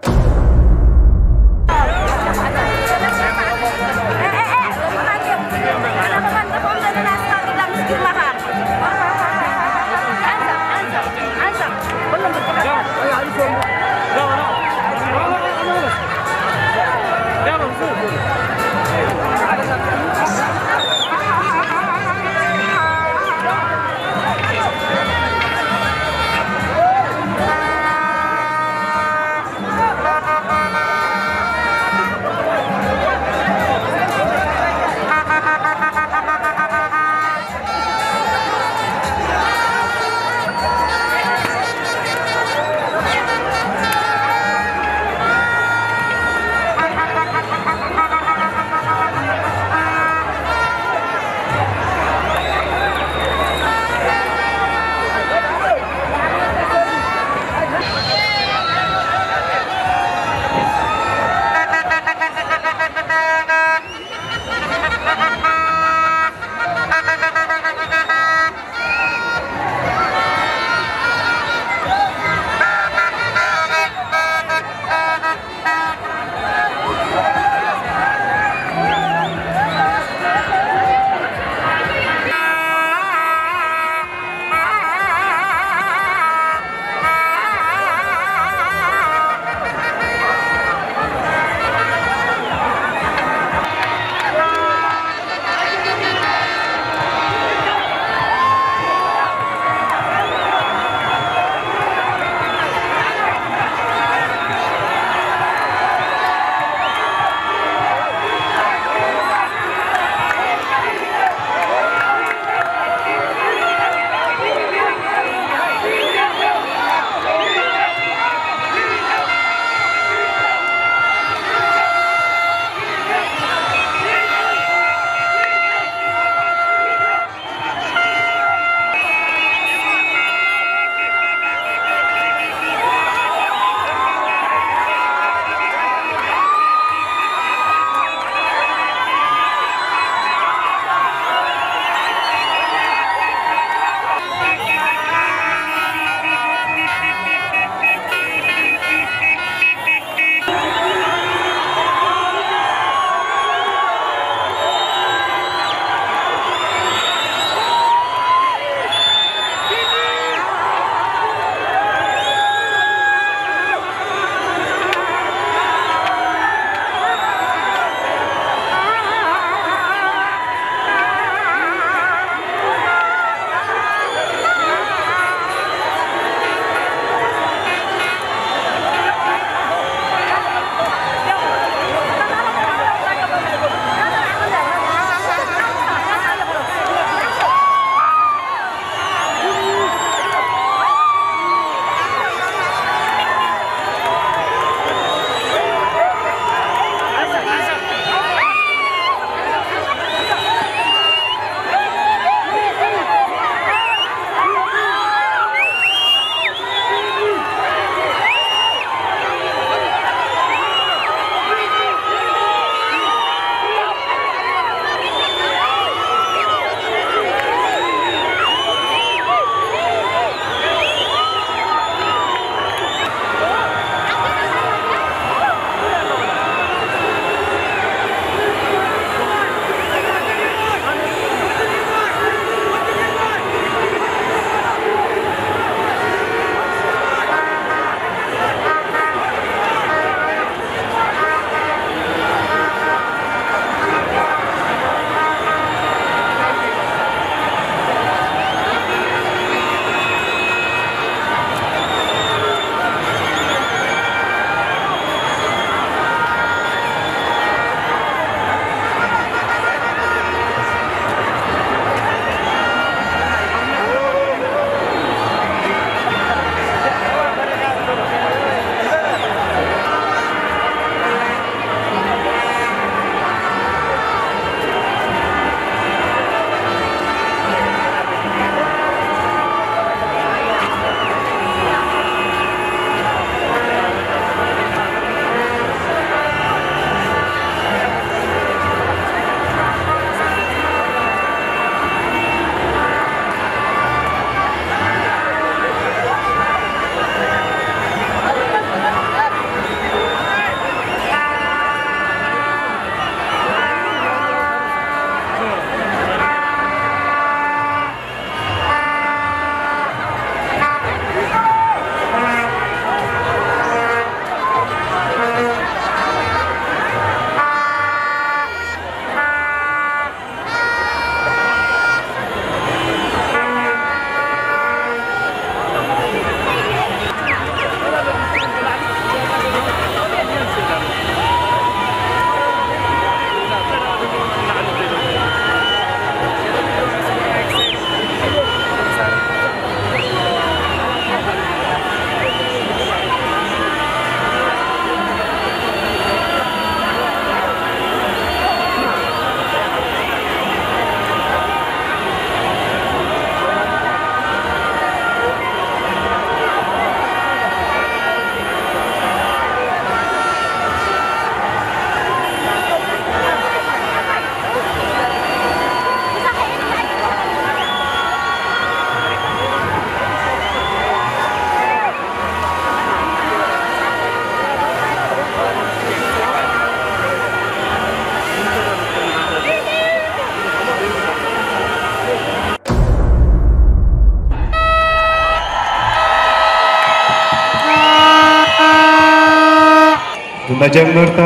ጀመርታ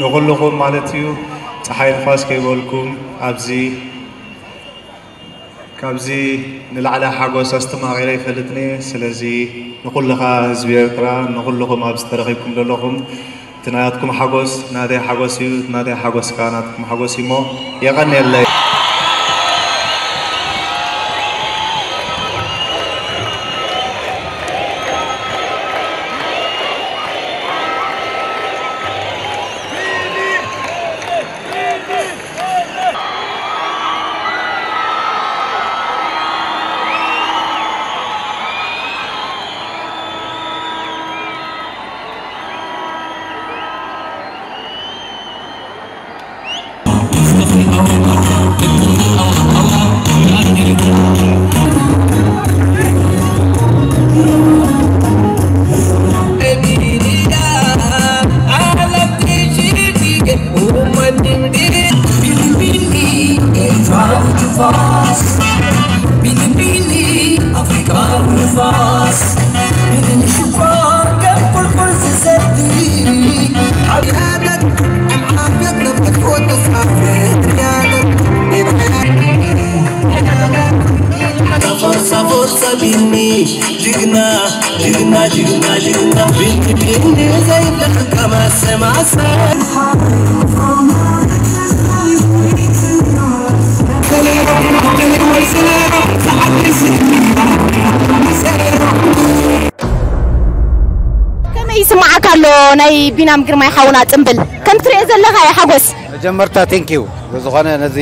ንኹልኹም ማለት እዩ። ፀሓይ ንፋስ ከይበልኩም ኣብዚ ካብዚ ንላዕሊ ሓጎስ ኣስተማቒረ ይፈልጥኒ። ስለዚ ንኹልኻ ህዝቢ ኤርትራ፣ ንኹልኹም ኣብዚ ተረኺብኩም ዘለኹም እቲ ናትኩም ሓጎስ ናተይ ሓጎስ እዩ፣ እቲ ናተይ ሓጎስ ከኣ ናትኩም ሓጎስ እዩ እሞ የቐንየለይ። ከመይ ይስምዓካ ኣሎ ናይ ቢናም ግርማይ ሓውና ጽምብል? ከም ትሪኦ ዘለኻ እዩ ሓጎስ። መጀመርታ ቴንኪዩ ብዝኾነ ነዚ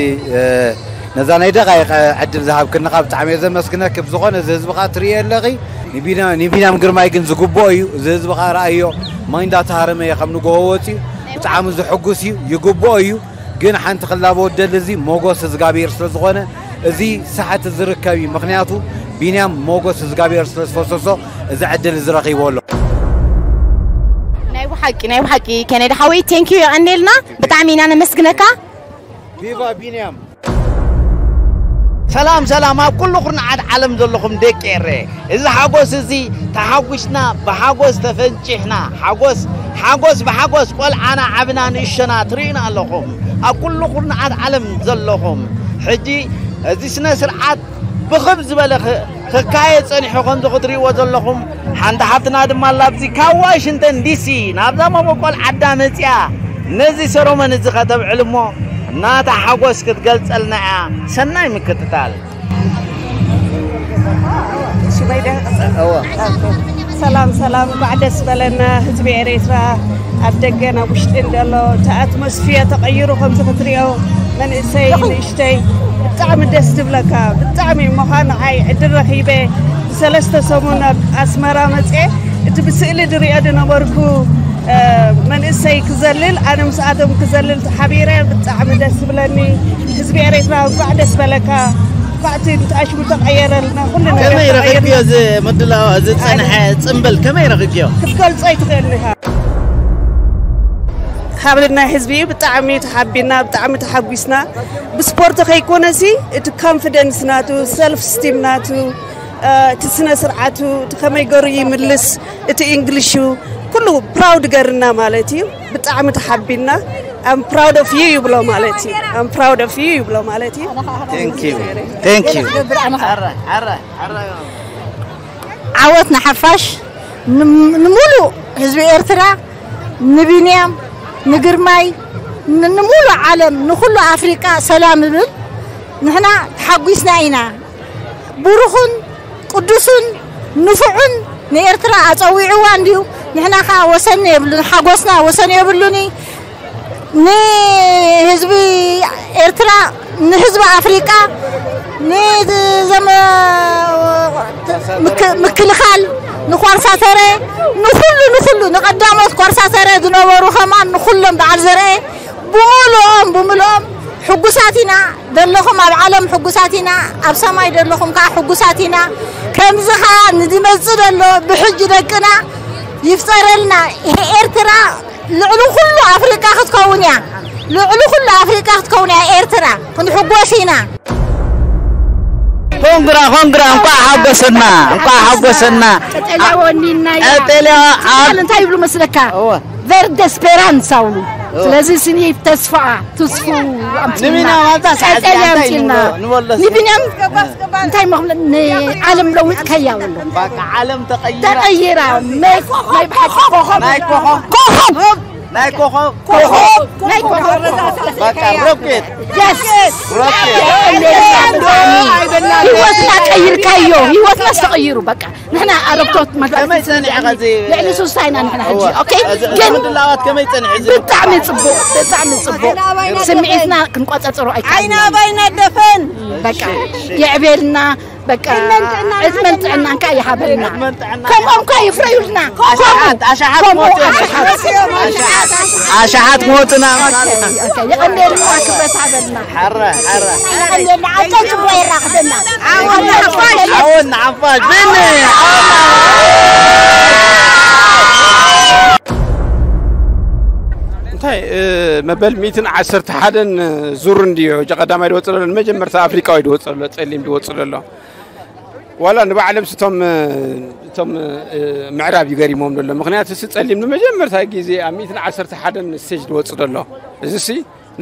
ነዛ ናይ ደቓይቕ ዕድል ዝሃብክኒ ከዓ ብጣዕሚ እየ ዘመስግነኪ። ብዝኾነ እዚ ህዝቢ ከዓ ትርእዮ ኣለኺ። ንቢና- ንቢንያም ግርማይ ግን ዝግብኦ እዩ። እዚ ህዝቢ ከዓ ረኣዮ ማይ እንዳተሃረመ እዩ ከም ንግሆ ወፅዩ። ብጣዕሚ ዝሕጉስ እዩ። ይግብኦ እዩ። ግን ሓንቲ ክላበ ወደል እዚ ሞጎስ እዝጋብሔር ስለ ዝኾነ እዚ ሰዓት ዝርከብ እዩ። ምክንያቱ ቢንያም ሞጎስ እዝጋብሔር ስለ ዝፈሰሶ እዚ ዕድል እዚ ረኺቦ ኣሎ። ናይ ብሓቂ ናይ ብሓቂ ኬኔዲ ሓወይ ቴንኪዩ የቐኔልና። ብጣዕሚ ኢና ነመስግነካ። ቪቫ ቢንያም። ሰላም ሰላም ኣብ ኩሉ ኩርናዓት ዓለም ዘለኹም ደቂ ኤረ፣ እዚ ሓጎስ እዚ ተሓጉስና ብሓጎስ ተፈንጪሕና፣ ሓጎስ ሓጎስ ብሓጎስ ቆልዓና ዓብና ንእሸና ትርእዩና ኣለኹም ኣብ ኩሉ ኩርናዓት ዓለም ዘለኹም። ሕጂ እዚ ስነ ስርዓት ብኽብ ዝበለ ኽ- ክካየድ ጸኒሑ ከምዚ ክትርእይዎ ዘለኹም። ሓንቲ ሓፍትና ድማ ኣላ ኣብዚ ካብ ዋሽንግተን ዲሲ ናብዛ መበቆል ዓዳ መጺኣ ነዚ ሰረሞኒ እዚ ከተብዕል እሞ ናታ ሓጎስ ክትገልጸልና እያ። ሰናይ ምክትታል። ሽመይ ዶ ክቕጽል? እወ። ሰላም ሰላም፣ እንኳዕ ደስ በለና ህዝቢ ኤርትራ። ኣብ ደገን ኣብ ውሽጥን ዘሎ እቲ ኣትሞስፊየር ተቐይሩ ከምዚ ክትሪኦ መንእሰይ ንእሽተይ ብጣዕሚ ደስ ትብለካ። ብጣዕሚ ምዃን ንዓይ ዕድል ረኺበ ብሰለስተ ሰሙን ኣብ ኣስመራ መፅኤ እቲ ብስእሊ ድሪኦ ድነበርኩ መንእሰይ ክዘልል ኣነ ምስኣቶም ክዘልል ተሓቢረ ብጣዕሚ ደስ ትብለኒ። ህዝቢ ኤርትራ እንኳዕ ደስ በለካ። እንኳዕ እቲ ንትኣሽሙ ተቐየረልና ኩሉ ነገር ከመይ ረኺብክዮ ተቐየርና። እዚ ምድላው እዚ ዝፀንሐ ፅምብል ከመይ ረኺብክዮ? ክትገልጾ ኣይትኽእልን ኢኻ። ካብ ናይ ህዝቢ ብጣዕሚ ተሓቢና ብጣዕሚ ተሓጒስና። ብስፖርት ከይኮነሲ እቲ ኮንፊደንስ ናቱ ሰልፍ ስቲም ናቱ እቲ ስነ ስርዓቱ እቲ ከመይ ገሩ ይምልስ እቲ ኢንግሊሹ ኩሉ ፕራውድ ገርና ማለት እዩ። ብጣዕሚ ተሓቢና። I'm proud of you ይብሎ ማለት እዩ። I'm proud of you ይብሎ ማለት እዩ። Thank you. Thank you. ዓወት ንሓፋሽ ንሙሉእ ህዝቢ ኤርትራ ንቢንያም ንግርማይ ንሙሉእ ዓለም ንኹሉ ኣፍሪቃ ሰላም እብል። ንሕና ተሓጒስና ኢና። ብሩኽን ቅዱስን ንፉዕን ንኤርትራ ኣጸዊዕዋ እንድዩ። ንሕና ከኣ ወሰን የብሉን፣ ሓጎስና ወሰን የብሉን። ንህዝቢ ኤርትራ፣ ንህዝቢ ኣፍሪቃ፣ ንዘመ- ምክ- ምክልኻል፣ ንኳርሳተረ፣ ንኹሉ ንኹሉ ንቐዳሞት ኳርሳተረ ዝነበሩ ከማን ንኹሎም በዓል ዘርአ ብምልኦም ብምልኦም ሕጉሳት ኢና። ደለኹም ኣብ ዓለም ሕጉሳት ኢና፣ ኣብ ሰማይ ደለኹም ከዓ ሕጉሳት ኢና። ከምዚ ከዓ ንዝመፅእ ደሎ ብሕጂ ደቅና ይፍፀረልና። ይሄ ኤርትራ ልዕሊ ኩሉ ኣፍሪቃ ክትከውን እያ። ልዕሊ ኩሉ ኣፍሪቃ ክትከውን እያ ኤርትራ። ክንሕጎስ ኢና። ኮንግራ ኮንግራ እንኳዕ ሓጎሰና እንኳዕ ሓጎሰና። ቀጠልያ ወኒና እያ። ቀጠልያ ኣብ- እንታይ ይብሉ መስለካ? እወ። ፐርደ ስፔራንሳ ውሉ። ስለዚ ስኒ ተስፋ ትስፉ ኣምፅና። ንቢንያም ኣብዛ ሰዓት ቀጠልያ እንታይ ኣምፅና። ንብሎ? ንብሎ እስኪ። ንቢንያም እንታይ መኽብለ ንዓለም ለዊጥካያ ብሎ። በቃ ዓለም ተቐይራ። ተቐይራ። ናይ ናይ ብሓቂ ኮኾብ። ናይ ኮኾብ። ኮኾብ። ናይ ኮኾብ። ኮኾብ። ናይ ኮኾብ። በቃ ሮኬት። የስ። ሮኬት። ህይወትና ቀይርካዮ። ህይወትና ተቐይሩ በቃ። ንሕና ኣረግቶት መግለጺ ከመይ ጸኒሕኻ እዚ ልዕሊ ሱሳ ኢና ንሕና ሕጂ። እወ። ኦኬ? እዚ ግን ምድላዋት ከመይ ጸኒሑ እዚ? ብጣዕሚ ጽቡቕ፣ ብጣዕሚ ጽቡቕ። ስምዒትና ክንቆጻጸሮ ኣይከኣልናን። ዓይና ባይና ደፈን። በቃ፣ የዕቤልና፣ በቃ፣ ዕድመን ጥዕናን ዕድመን ጥዕናን ከኣ ይሃበልና። ዕድመን ጥዕናን ከምኦም ከኣ ይፍረዩልና። ኣሽሓት፣ ኣሽሓት ከምኡ ሞትና። ኣሽሓት። ኣሽሓት ሞትና። ኦኬ፣ ኦኬ። የቐንየልና፣ ክብረት ሃበልና። ሓረ፣ ሓረ። የቐንየልና፣ ኣጆ ጽቡቕ የራኽበና። ዓወት ንሓፋሽ! ዓወት ንሓፋሽ! ብኒ! እንታይ፣ እ፣ መበል ሚእትን ዓሰርተ ሓደን ዙር እንድዮ፣ እጃ ቀዳማይ ድወጽእ ዘሎ፣ ንመጀመርታ ኣፍሪቃዊ ድወጽእ ዘሎ፣ ጸሊም ድወጽእ ዘሎ። ዋላ ንባዕሎም ስቶም፣ እቶም፣ እ፣ ምዕራብ እዩ ገሪሞም ዘሎ። ምኽንያቱ እሱ ጸሊም ንመጀመርታ ግዜ ኣብ ሚእትን ዓሰርተ ሓደን ስቴጅ ድወጽእ ዘሎ። እዚ ሲ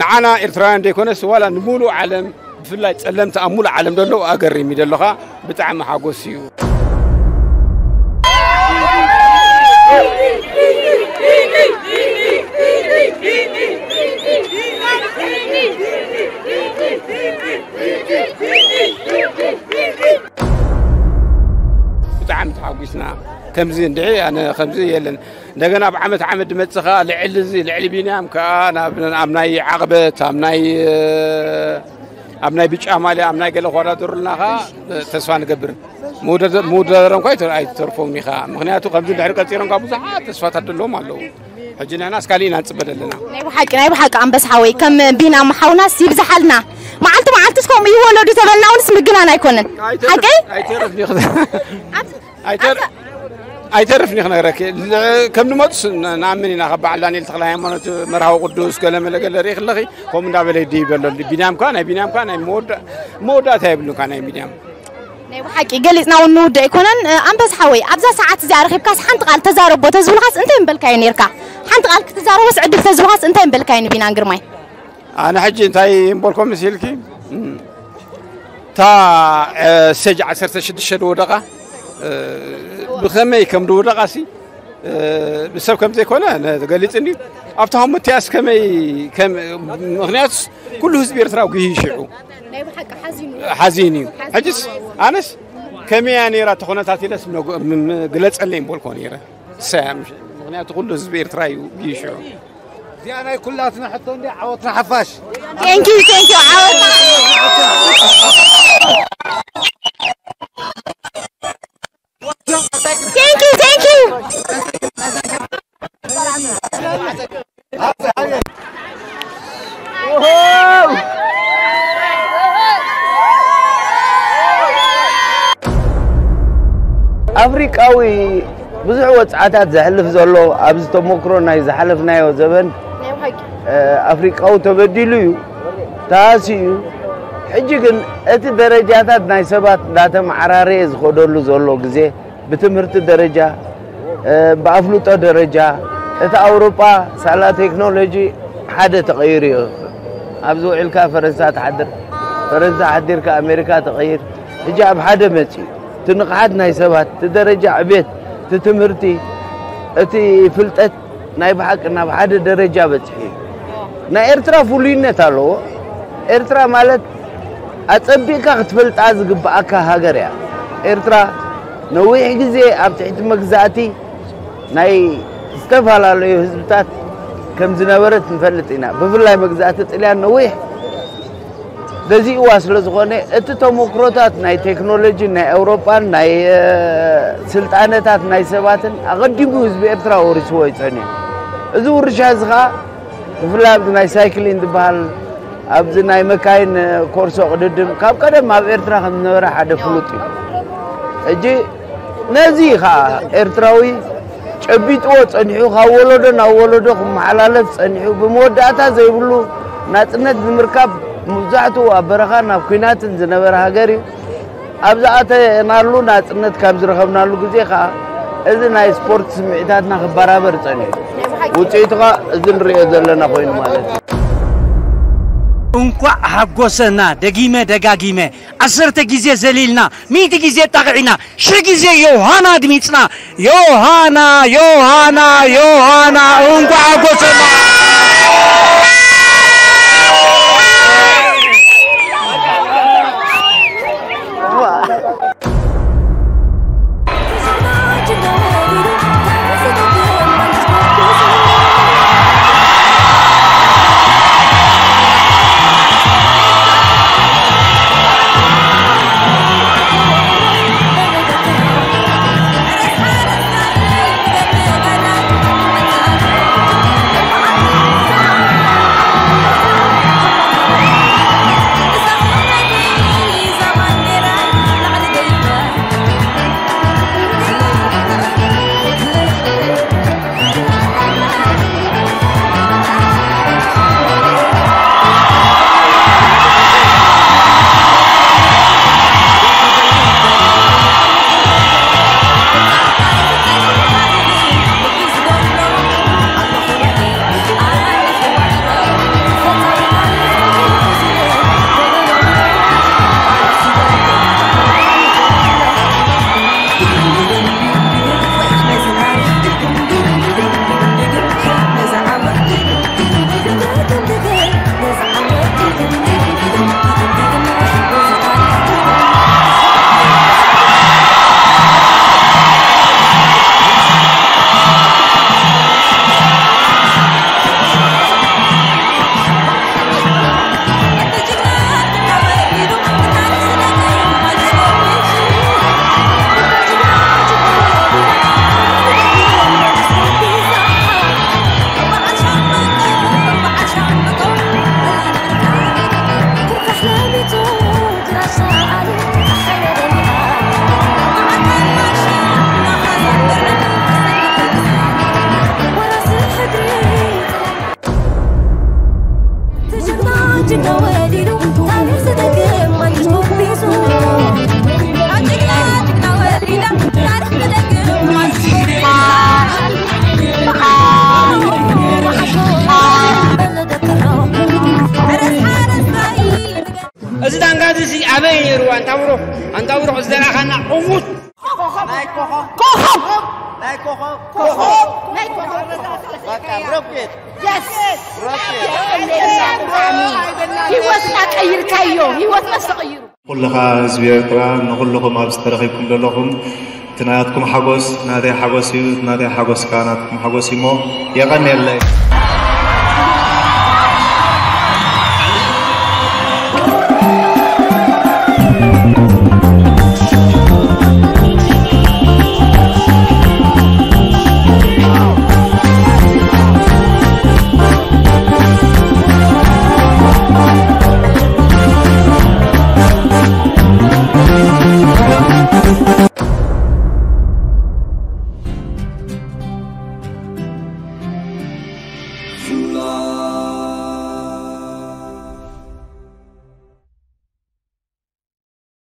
ንዓና ኤርትራውያን ዘይኮነስ ዋላ ንሙሉእ ዓለም፣ ብፍላይ ጸለምቲ ኣብ ሙሉእ ዓለም ዘለዉ ኣገሪም እዩ ዘለኻ። ብጣዕሚ ሓጎስ እዩ። ብጣዕሚ ተሓጒስና። ከምዚ እንድዒ ኣነ ከምዚ የለን። እንደገና ኣብ ዓመት ዓመት ድመጽእ ኸኣ ልዕሊ እዚ፣ ልዕሊ ቢንያም ከኣ ናብ፣ ኣብ ናይ ዓቕበት፣ ኣብ ናይ፣ ኣብ ናይ ብጫ ማልያ፣ ኣብ ናይ ገለ ክወዳደሩልና ኸኣ ተስፋ ንገብር። ምውደደ-፣ ምውዳደሮም እኳ ኣይተ-፣ ኣይተርፎም ኢኻ። ምኽንያቱ ከምዚ እንድሕሪ ቀጺሮም ከኣ ብዙሓት ተስፋታት ዘለዎም ኣለዉ። ሕጂ ንሕናስ ካሊእ ኢና ንጽበ ዘለና። ናይ ብሓቂ፣ ናይ ብሓቂ ኣንበሳ ሓወይ፣ ከም ቢንያም ሓውናስ ይብዝሓልና። መዓልቲ መዓልትስ ከምኡ ይወለዱ ተበልና እውንስ ምግናን ኣይኮነን። ኣይተርፍ-፣ ሓቀይ? ኣይተርፍን እዩ። ኣይተር-፣ ኣይተርፍን እዩ ክነግረኪ። ል-፣ ከም ንመፁስ ን-፣ ንኣምን ኢና። ካብ በዓል ዳንኤል ተኽለ ሃይማኖት፣ መርሃዊ ቅዱስ፣ ገለ መለ ገለ ርኢ ከለኺ፣ ከምኡ እንዳበለ ይድይብ ኣሎ። ቢንያም ከኣ፣ ናይ ቢንያም ከኣ ናይ መወዳ-፣ መወዳእታ የብሉን ከኣ ናይ ቢንያም። ናይ ብሓቂ ገሊጽና እውን ንውድእ ኣይኮነን። ኣንበሳ ሓወይ፣ ኣብዛ ሰዓት እዚኣ ረኺብካስ ሓንቲ ቃል ተዛረቦ ተዝብልኻስ እንታይ ምበልካዮ ነይርካ? ሓንቲ ቃል ክትዛረቦስ ዕድል ተዝብኻስ እንታይ ምበልካዮ ንቢናን ግርማይ? ኣነ ሕጂ እንታይ ምበልኮ መሲልኪ? እም፣ እታ፣ እ፣ ስቴጅ ዓሰርተ ሽዱሽተ ዝወደቓ፣ እ፣ ብኸመይ ከም ዝወደቓ ሲ፣ እ፣ ብሰብ ከም ዘይኮነ ነ-፣ ገሊጽ እንድዩ። ኣብታ ሃሞቲያስ ከመይ ከም፣ ምኽንያቱስ ኩሉ ህዝቢ ኤርትራ ጉሂ ሽዑ። ናይ ብሓቂ ሓዚኑ። ሓዚን እዩ። ሓዚን ሕጅስ እዩ። ኣነስ ከመይ እያ ነይራ እቲ ኩነታት ኢለስ ምነግ-፣ ም-፣ ም-፣ ግለጸለይ ምበልኮ ነይረ። እሳ እያ ምሽ-፣ ምኽንያቱ ኩሉ ህዝቢ ኤርትራ እዩ ጉሂ ሽዑ። እዚኣ ናይ ኩላትና ሕቶ እንዲ ዓወትና ሓፋሽ። Thank you, thank you። ዓወት። Thank you, thank you። ኣፍሪቃዊ ብዙሕ ወጽዓታት ዘሕልፍ ዘሎ፣ ኣብዚ ተሞክሮ ናይ ዝሓለፍናዮ ዘበን፣ ናይ ብሓቂ። እ፣ ኣፍሪቃዊ ተበዲሉ እዩ፣ ተሃስዩ እዩ። ሕጂ ግን እቲ ደረጃታት ናይ ሰባት እንዳተመዓራረየ ዝኸደሉ ዘሎ ግዜ፣ ብትምህርቲ ደረጃ፣ እ፣ ብኣፍልጦ ደረጃ፣ እቲ ኣውሮጳ ሳላ ቴክኖሎጂ ሓደ ተቐይሩ እዩ። ኣብዚ ውዒልካ ፈረንሳ ትሓድር፣ ፈረንሳ ሓዲርካ ኣሜሪካ ትቐይር። ሕጂ ኣብ ሓደ መጺኡ፣ እቲ ንቕሓት ናይ ሰባት፣ እቲ ደረጃ ዕቤት፣ እቲ ትምህርቲ፣ እቲ ፍልጠት ናይ ብሓቂ ናብ ሓደ ደረጃ በጺሑ እዩ። ናይ ኤርትራ ፍሉይነት ኣለዎ። ኤርትራ ማለት ኣጸቢቕካ ክትፈልጣ ዝግብኣካ ሃገር እያ። ኤርትራ ነዊሕ ግዜ ኣብ ትሕቲ መግዛእቲ ናይ ዝተፈላለዩ ህዝብታት ከም ዝነበረት ንፈልጥ ኢና። ብፍላይ መግዛእቲ ጥልያን ነዊሕ ገዚእዋ ስለ ዝኾነ፣ እቲ ተሞክሮታት ናይ ቴክኖሎጂን ናይ ኤውሮጳን ናይ፣ እ፣ ስልጣነታት ናይ ሰባትን ኣቐዲሙ ህዝቢ ኤርትራ ወሪስዎ እዩ ጸኒሑ። እዚ ውርሻ እዚ ኸኣ ብፍላይ ኣብዚ ናይ ሳይክሊን ዝበሃል፣ ኣብዚ ናይ መካይን ኮርሶ ቅድድም ካብ ቀደም ኣብ ኤርትራ ከም ዝነበረ ሓደ ፍሉጥ እዩ። ሕጂ ነዚ ኸኣ ኤርትራዊ ጨቢጥዎ ጸኒሑ፣ ካብ ወለዶ ናብ ወለዶ ክመሓላለፍ ጸኒሑ፣ ብመወዳእታ ዘይብሉ ናጽነት ንምርካብ መብዛሕትኡ ኣብ በረኻን ኣብ ኲናትን ዝነበረ ሃገር እዩ። ኣብ ዝኣተናሉ ናጽነት ካብ ዝረኸብናሉ ግዜ ኸኣ፣ እዚ ናይ ስፖርት ስምዒታትና ክበራበር ጸኒሑ። ናይ ብሓቂ። ውፅኢቱ ኸዓ እዚ ንሪኦ ዘለና ኮይኑ ማለት እዩ። እንኳዕ ሓጎሰና። ደጊመ ደጋጊመ ዓሰርተ ግዜ ዘሊልና፣ ሚእቲ ግዜ ጣቕዒና፣ ሽሕ ግዜ ዮሃና ኣድሚፅና። ዮሃና፣ ዮሃና፣ ዮሃና፣ እንኳዕ ሓጎሰና። እዚ ዳንጋ እዚ ኣበይ ነይሩ? ኣንታ ብሩኽ፣ ኣንታ ብሩኽ፣ እዚ ዘርኣኻና ዕዉት። ናይ ኮኾብ። ኮኾብ። ናይ ኮኾብ። ኮኾብ። ናይ ኮኾብ። በቃ፣ ሮኬት። የስ። ሮኬት። ህይወትና ቀይርካዮ። ህይወትና ተቐይሩ። ኩልኻ ህዝቢ ኤርትራ፣ ንኹልኹም ኣብዚ ተረኺብኩም ዘለኹም፣ እቲ ናትኩም ሓጎስ ናተይ ሓጎስ እዩ፣ እቲ ናተይ ሓጎስ ከኣ ናትኩም ሓጎስ እዩ እሞ፣ የቐንየለይ።